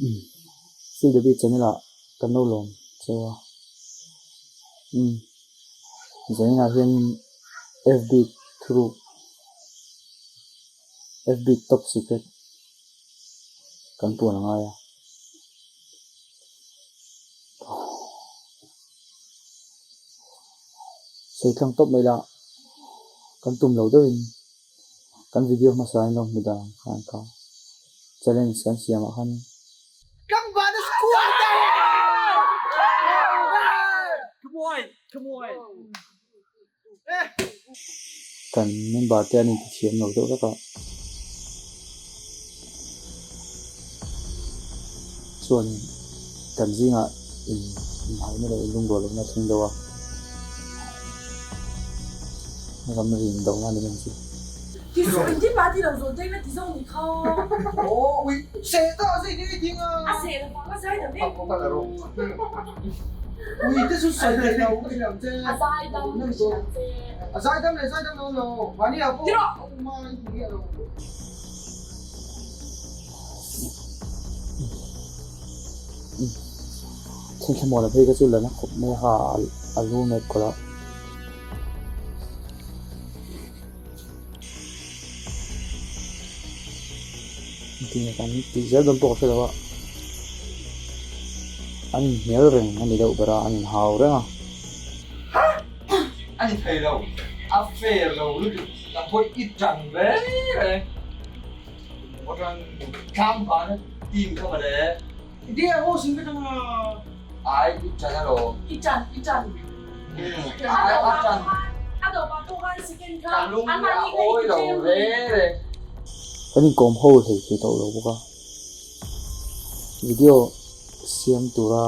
Umm Sir David channel ah kan lo lawm cheu a umm zanin ah hianin FB thuruk FB top secret kan puan a ngai a. Sawi tlang tawp mai la kan tum lo deuhin kan video hmasa in lo hmu dan khan kha challenge kan siam ah khan Kan member te an intithiam lo deuh vek a, chuan kan zingah in inhaihna leh inlungruah lohna a thleng deuh a, ram ri indona a ni mai ang chu. Thingthlamuana phei kha chu la na khawp mai a ha a lu met kawlh a. Engtin kan tih zel dawn pawh ka hre lo a, an inhnial reng a ni deuh ber a, an inhau reng a. A ni thei lo, a fair lo lutuk ka pawh i tang reng reng. Atang tlang vana team kha mawle. Dear ho sin ka tang a. Ai i tan a lawm. I tan i tan. Ai a tan. A dawpah pawh khan second kha Ka lung a awi lo reng reng. Kan inkawm ho hlei thei tawh lo bawk a, video siam tura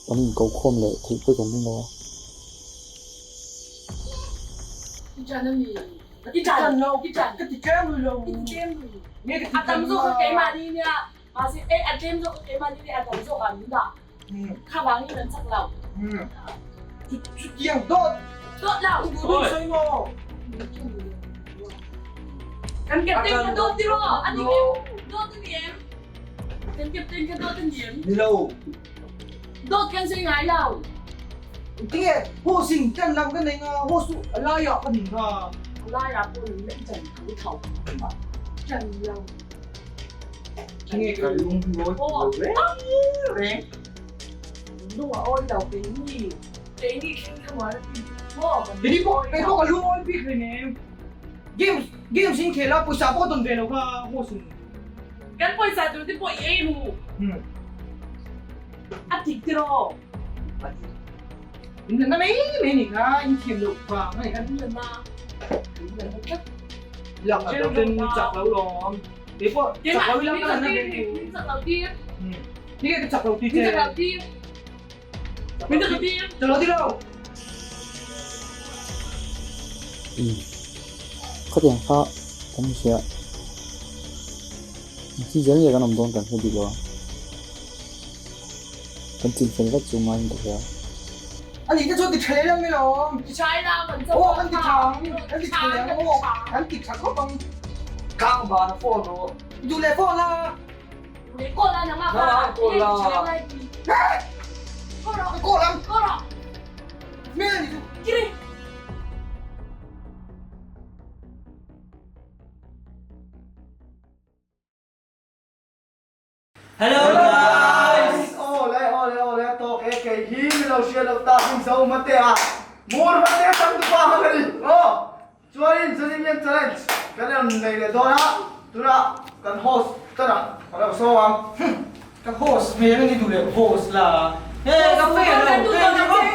kan inko khawm leh theih pawh kan ring lo a. I tan a mi? I tan lo. I tan. Ka ti tlem lui lo. I ti tlem lui. Nge ka ti A tam zawk kha keimahni nia. Mahse ei a tlem zawk keimah ni a tam zawk ah min dah. Kha vangin kan chak lo. Chutiang dawt. Dawt lo. Duh sawi maw? Kan captain kha dawt ti rawh. A ni em? Dawt a ni em? Kan captain kha dawt a ni em? Ni lo. Dawt kan sawi ngai lo. Tinge host in kan lam kan nei nga host chu a lai ah ka ning nga. A lai ah pawh ni la i chan tho tho. Chan lo. Tinge ka lung mawi lo reng reng. Lung a awi lo keini keini thleng kha maw ti maw kan Keini pawh kei pawh ka lung awi bik reng em. Games games in khel a pawisa pawh dawn ve lo kha host in. Kan pawisa tur te pawh i ei ru. A tik tiraw. A tik. In na mai mai ni kha in thiam loh vang a ni kha. In na in na tlat. Lak a ten chak lo lawm. Kei pawh chak lo ila ka la na ve ru. Min chak lo tir. Ni ka chak lo ti che. Min chak lo tir. Min chak lo tir. Chak lo ti lo. Khatiang kha kan hria. Engtin zel nge kan awm dawn kan hre bik lo a. Kan chin fel vat chu ngaiin ka hria. Ani te chuan ti tha leh lang mai lo. Ti tha ila kan cho. Aw kan ti tha ang. Kan ti tha leh ang aw. Kan ti tha khawp ang. Kang ban a phone rawh. I duh leh phone la. Duh leh call la nangmah kha. Nangmah call la. Call rawh. Ka call ang. Call rawh. Hmel ni chu. Kiri. Hello guys! Awle awle awle a tawk e kei hi mi lo hria lo ta hmun zo mate a mur mate chang tu pa hang a ni aw chuanin chuanin hian challenge kan rawn nei leh dawn a tunah kan host tan a ka lo sawi ang Ka host hmel a ni duh leh host la he ka fair lo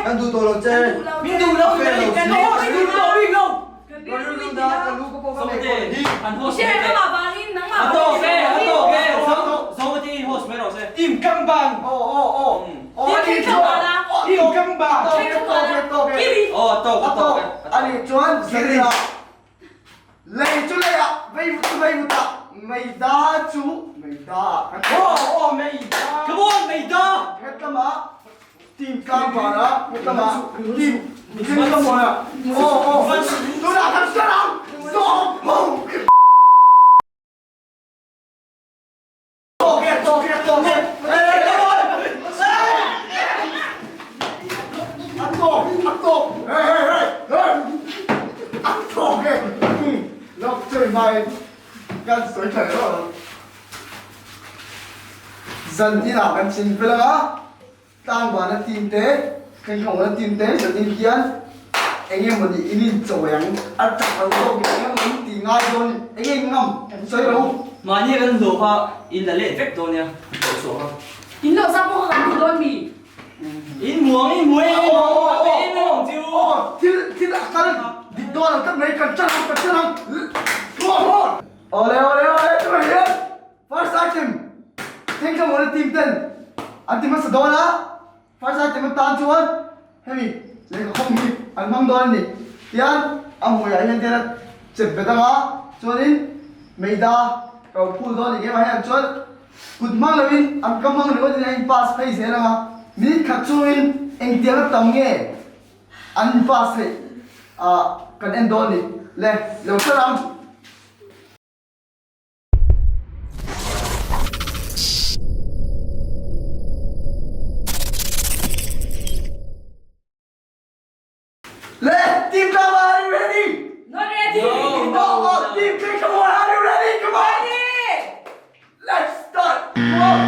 kan duh tawh lo che min duh lo kan host duh tawh bik lo Team Kanban Team Kanban Ani chuan zira lei chu lei ah vei vut chu vei vut ah meida chu meida Oh oh meida Come on meida Hetlama Team Kanban ah hetlama team Kanban ah oh oh tunah kan start ang Zawng Tawk e tawk e tawk e. tawk hey hey hey hey a tawk e lawk chei hmain kan sawi tha leh rawh zan inah kan ching fel anga Tlangvana team te, Thlengkhawna team te zanin hian eng emaw ni in inchawi ang, a chak lo zawk in eng emaw in ti ngai dawn in eng eng ngam sawi lo. Mahni kan hlawh kha in la let vek dawn nia, hlawh chhuah kha. In hlawh zah pawh kha kan hmu dawn mi? In muang in hmu em em ang, a pe em em ang chiu. Aw thil thil a kal dik dawn ang tlat mai, kan chan ang kan chan ang, come on. Awle awle awle chuvang hian First item, Thlengthlamuana team ten an ti hmasa dawn a, first item atan chuan hemi lehkha khawng hi an hmang dawn a ni. Tian a hmuiah hian tian a chep bet anga chuanin meida ro phul dawn a ni ngemah hian chuan kut hmang loin an ka hmang ringawtin a in pass phei zel anga minute khat chungin engtiang a tam nge an in pass theih ah kan en dawn a ni. Le lo hre ang. Le, team Drama, are you ready? Not ready! No, No, oh, team King, come on, are you ready? Come on! Ready! Let's start! Come on!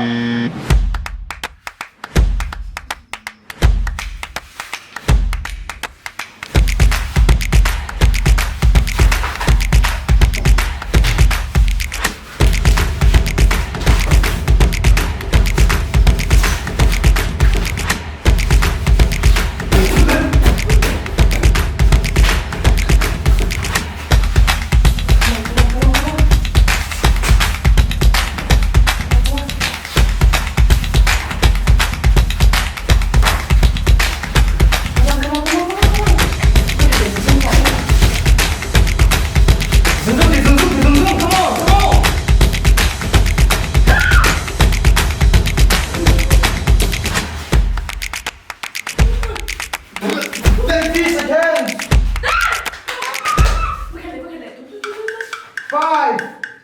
Five,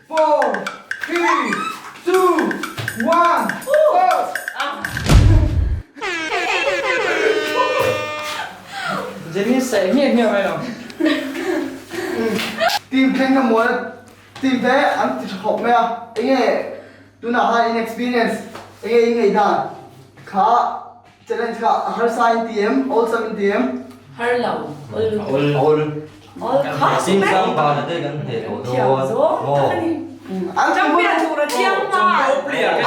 four, three, two, one, go! Jenny saih hmiah hmiah mai lo. Team thleng na mual team te an ti tha khawp mai a, enge tunah khan in experience enge in ngaihdan kha Challenge kha a harsa in ti em? Awlsam in ti em? Har lo, awl lutuk. Awl. Awl. Awl khawp Sin mai. sang pa na te kan hneh tawh dawn. Thiam zawng tak a ni. An Champion tur a chiang nghal.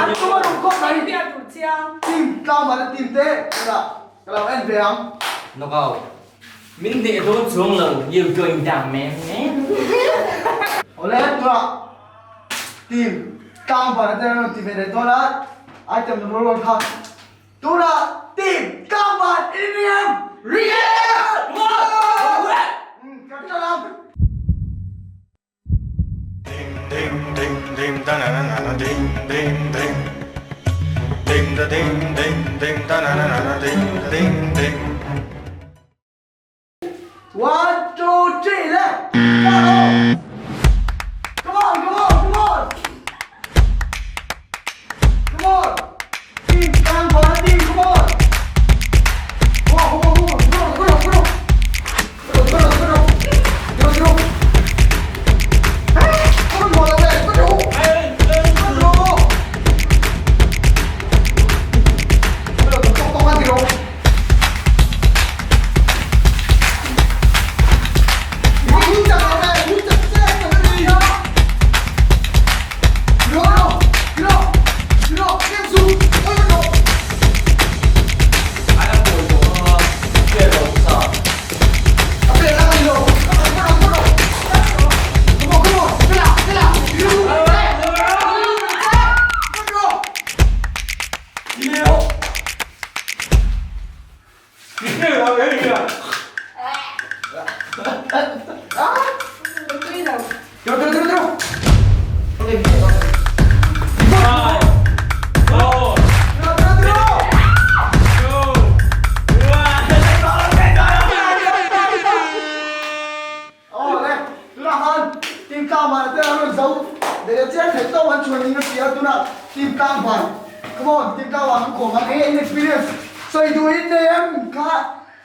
An tum a rum khawp mai. Champion tur chiang. Team tlangval a team te tunah ka lo en ve ang. Knockout. Min hneh dawn chuang lo, you going down man man. Awle tunah team tlangval a te an rawn ti ve leh dawn a, item number one kha Tunah team tlangval in ring em? Ring em! Kan ṭan ang. Ding ding ding ding da na na na na ding ding ding ding da ding ding ding da na na na na ding ding ding. One, two, three, le! Go! Come on, come on, come on! Come on! Team tlangval team, come on! Come on, come on, come on, come on, come on, come on! Come on, come on, come on! Hey, come on, come on, come on! Come on! Come on!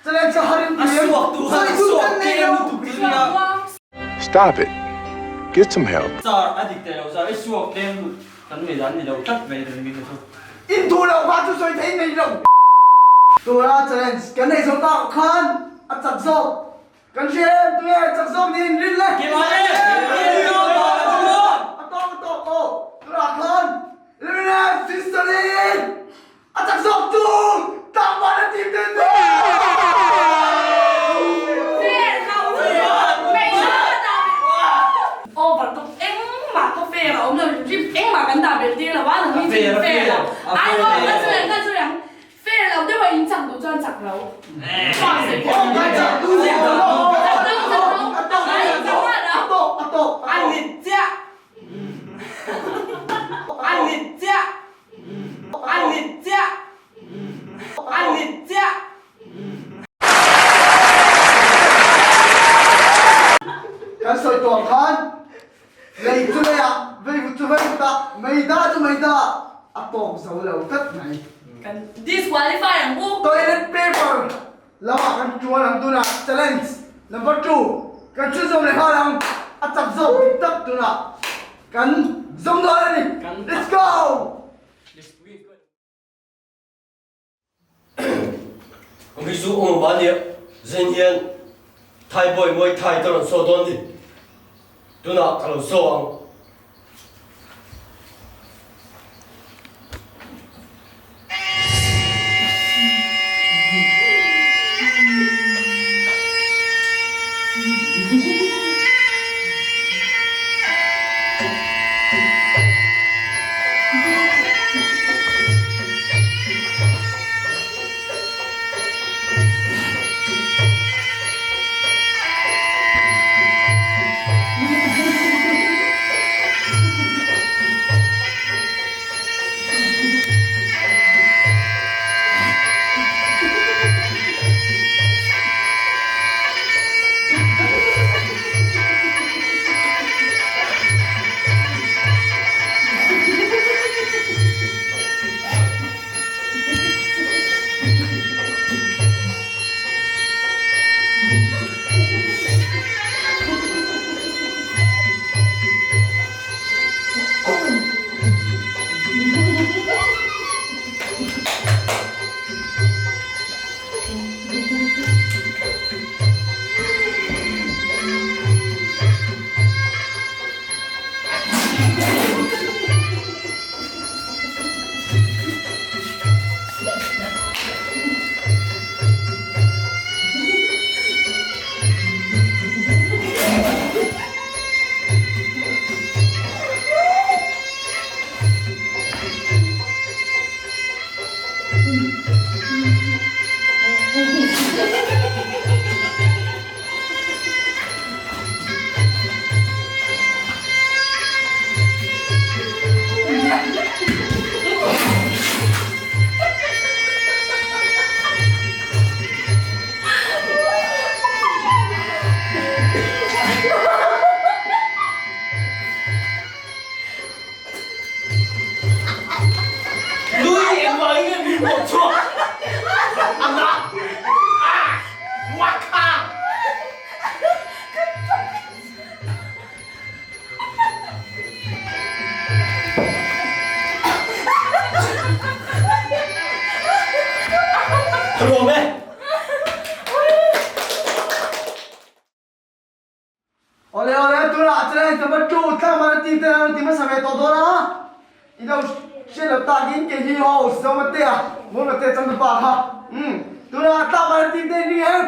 Challenge a harin A suak tu khan a suak tlem lutuk zui a. Stop it. Get some help. Sir, a dik teh lo sir, i suak tlem lut kan nei dan ni lo tlat mai rin mi kha chu. In duh loh kha chu sawi thei nei lo. Tura challenge kan nei zawh tak khan a chak zawk kan hria em tunge chak zawk niin rin le. A tawk a tawk aw tura khan Rinne sister in a chak zawk chu tlangval a tih te ni. Over tawk engmah ka fair a awm lo rim engmah kan dah belh tir lo a nang hi chu in fair lo ai aw ka chu ang ka chu ang fair lo deuh a in chak duh chuan chak lo A ni chiah A ni chiah A ni chiah A ni chiah. Kan sawi tawh ang khan lei chu lei ah veivut chu veivut ah mei da chu mei da ah a tawk zo lo tlat mai. Kan disqualify ang u. Toilet paper lamah kan tuan ang tunah challenge number 2 kan chhunzawm leh nghal ang a chak zawk dik tak tunah kan zawm dawn a ni. Let's go! Umi chu awm ba nia zin hian Thai boy Muay Thai ka rawn saw dawn ni. Tunah ka lo saw ang. Nui engvangin nge min pawh chhuak ang a? Wakha! Ka nuam e! Awle awle tunah chuan number 2 tlangval a team te an rawn ti hmasa ve tawh dawn a, i lo hriat loh takin kei hi host Zomatea Mawlmatea changtupa kha umm tunah tlangval a team te in ring em?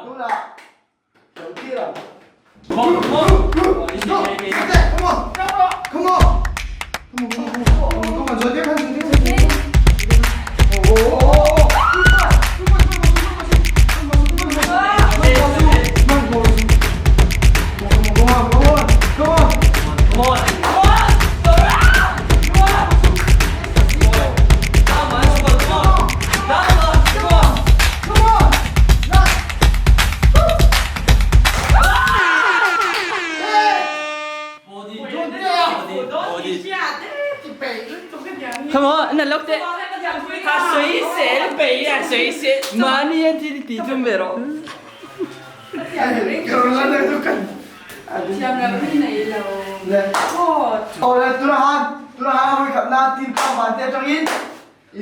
Tunah lo tir ang. Come on come on come on come on come on左边看左边左边。哦哦哦。 Come on, na lok te. Ka sui sel pe ya Mahni hian thil i tih tum ve rawh. Awle tuna han tuna han a vawi khat nan team tlangval te atangin i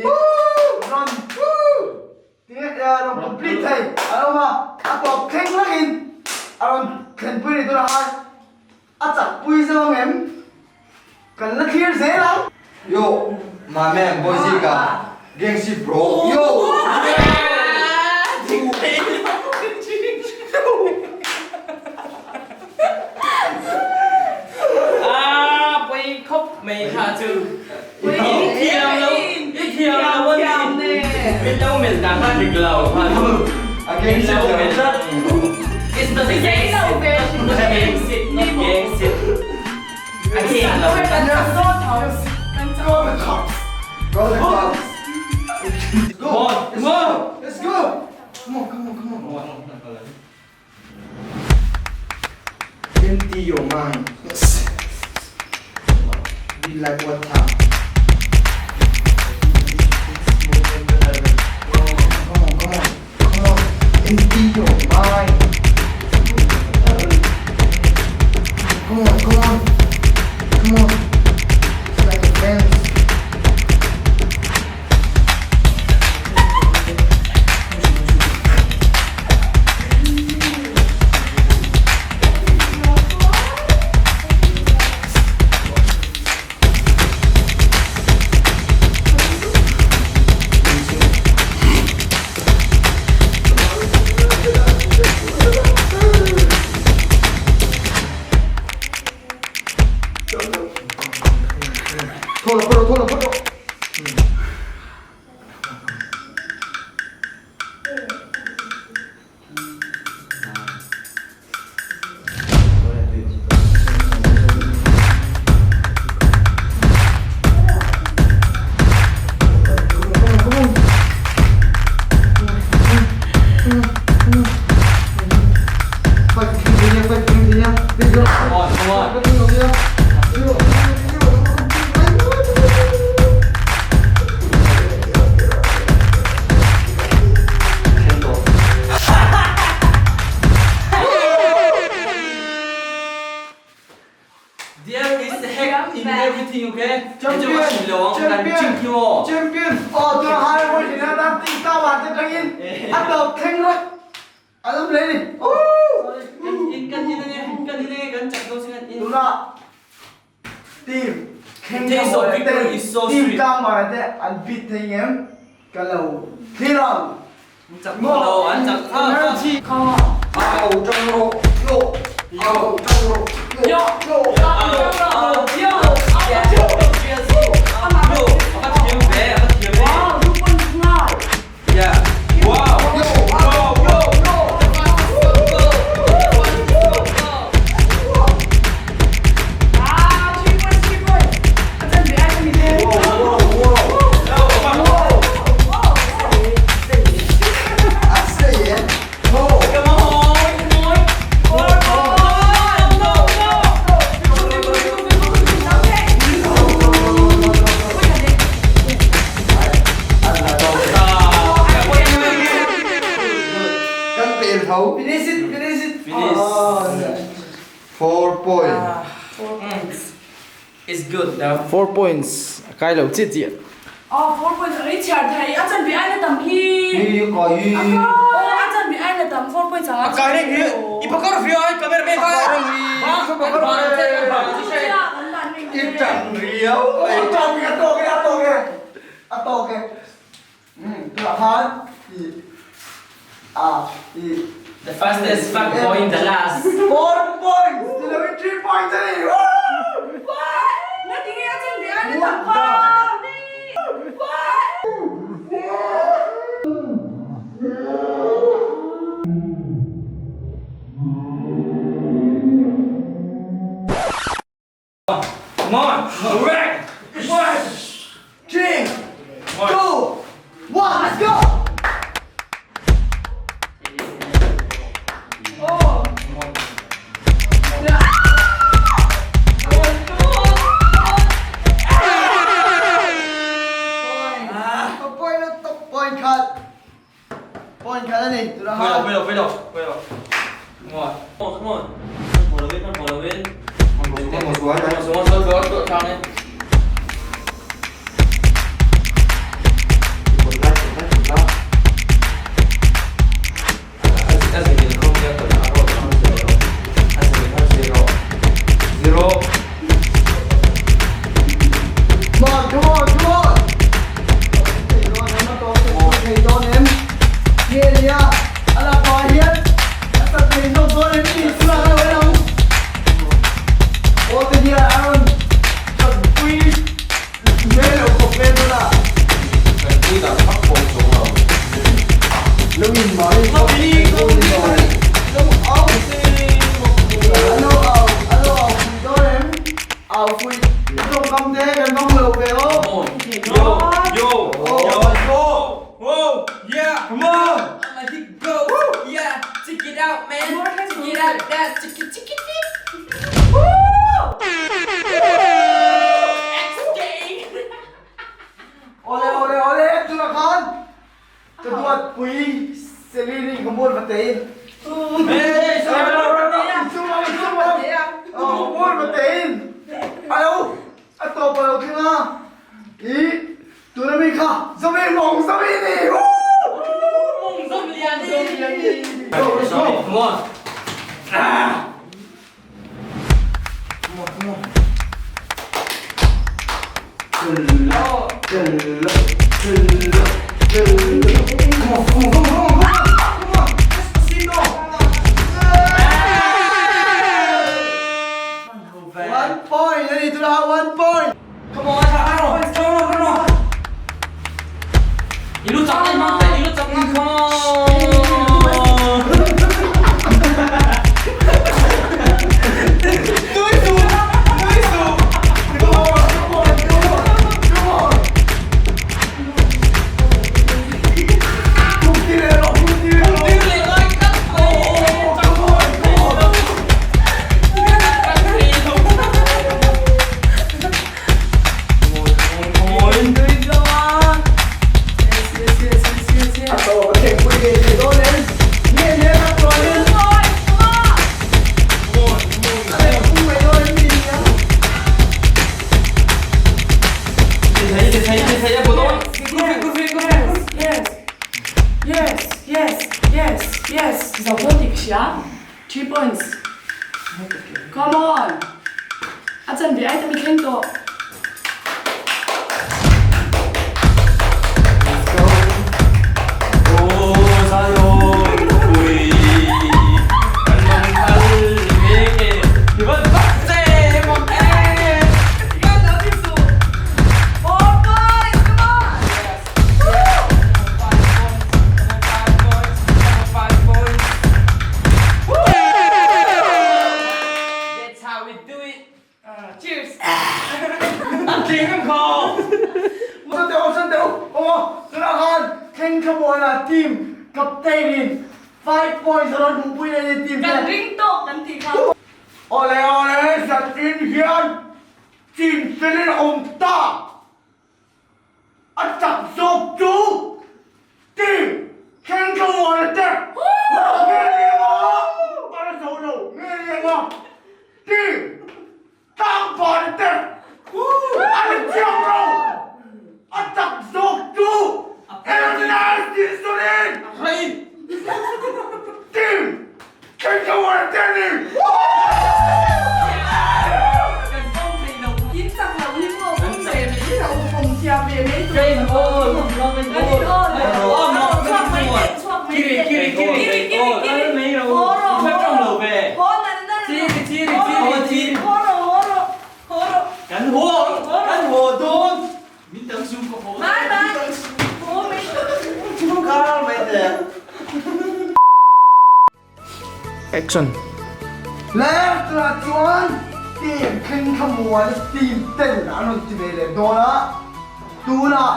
rawn tinge rawn complete thei a lo awm a a tawp thleng thlengin a rawn thlenpui ni tuna han a chak pui zo ang em kan la thlir zel ang. Yo my man boy zika gangster bro yo. A pawi khawp mai kha chu i thiam lo i thiam lo a ni min lo melh dan kha dik lo kha chu min lo melh tlat it's not a gang sit not a gang sit not gang sit a thiam lo Go the cops Go the cops Come on come on Let's go Come on come on come on Empty your mind Be like water Come on come on come on Empty your mind Come on come on Come on It's like a fence Thawh la phawt rawh, thawh la phawt rawh. There is the hack in everything, okay? Champion! Champion! Champion! Aw tuna hai mawi thin a tan ting ta wan te tangin a tawp thleng rawih a lo hle ni. Kan in ange, kan in ange, kan chak dawn sin kan in. Tuna team thleng ka mawi te team tlang wan te an beat thei ngem ka lo thlir ang. Chak lo an chak kha kha. Au tang rawh yo au tang rawh yo yo au au yo yo yo a thiam ve a thiam ve. Yeah. Wow. Wow. Yo. Come on, come on. No, no. Kan pel tho. Finish it, finish it. Finish. 4 point. It's good though. 4 points a kai lo chiah chiah. Aw 4 points a i chhiar thei a chanve ai la tam hi. Hi ka hi. Aw a chanve ai la tam 4 points anga. A kai reng hi i pakar hria ai camera man kha. I tang riau. A tawk e, a tawk e, a tawk e. A tawk e. Tunah khan i a i The fastest fuck boy in the last. 4 points ni loin 3 points a ni. Ngatinge a chanve ai la tam kha. Come on. Right. One. 3 2 1 let's go. Point khat a ni tuna ha. Pawilo pawilo pawilo. Come on. Come on. Come on. Come on. Come on. Come on, come on, come on! Thei dawn em, a tawp thei dawn em? Nge nia, a lakah hian a tak thei zawk dawn em ni? Chulak a lo en ang. Aw te hian a rawn tanpui hmel lo khawp ve dawn a. Tanpui dan vak pawh chuang lo. Lo in mai, lo in mai, lo au, a lo au, a lo au pui dawn em? Au pui, tawngkam te kan vang lo ve aw. Yo, yo, yo, yo, oh, yeah, come on! I'm a hit go, yeah, check it out man, check it out that, check it, check it, Awle awle awle tunah khan ka duatpui Celine ka mual va tein mual va tein a lo a tawp a lo thleng a i tuna mi kha Zomi mawng Zomi ni Mawng Zomliani Come on. One point a ni tunah one point. Come on, come on, come on, come on. 一路涨，一路涨，come on. Yes, yes, yes, yes. Zo dik sia. 3 points. Come on. A chan ve ai ta mi thleng tawh. That's how we do it. Cheers. An tling em kho. Sân teu, sân teu. Aw, tunah khan thleng kha muana team captain in 5 points a rawn hmuhpui nei ni team te. Kan ring tawk kan tih kha. Awle awle zan in hian team felin a awm ta. A chak zawk chu team thleng kha muana te. Nge liang a, a la zo lo, nge liang a team Tlang vana te an la chiang lo, a chak zawk chu Ernest tih sawiin team Kengkawar te a ni. In chak lo hi maw pawm ve mai lo, pawm thiam ve mai tur a ni. Chhuak mai teh, chhuak mai teh. Kiri kiri kiri, haw rawh haw rawh, haw nan nan Kan haw kan haw dawn min dang sum ka haw. Mai mai haw mai Kar mai teh. Action. Left lah chuan team thleng thlamuan team ten an rawn ti ve leh dawn a, tunah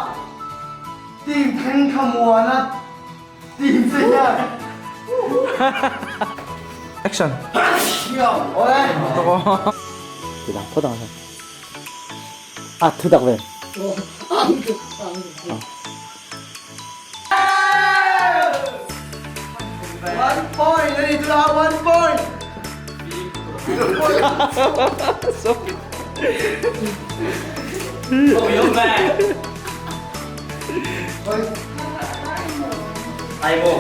team thleng thlamuana team te hian Action. Awle. Ti lang phawt ang a. A thu tak ve. la 1 point. Ai mo.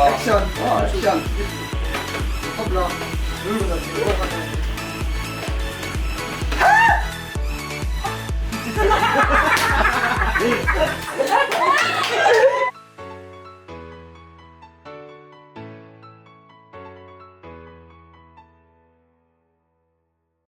Action. Action.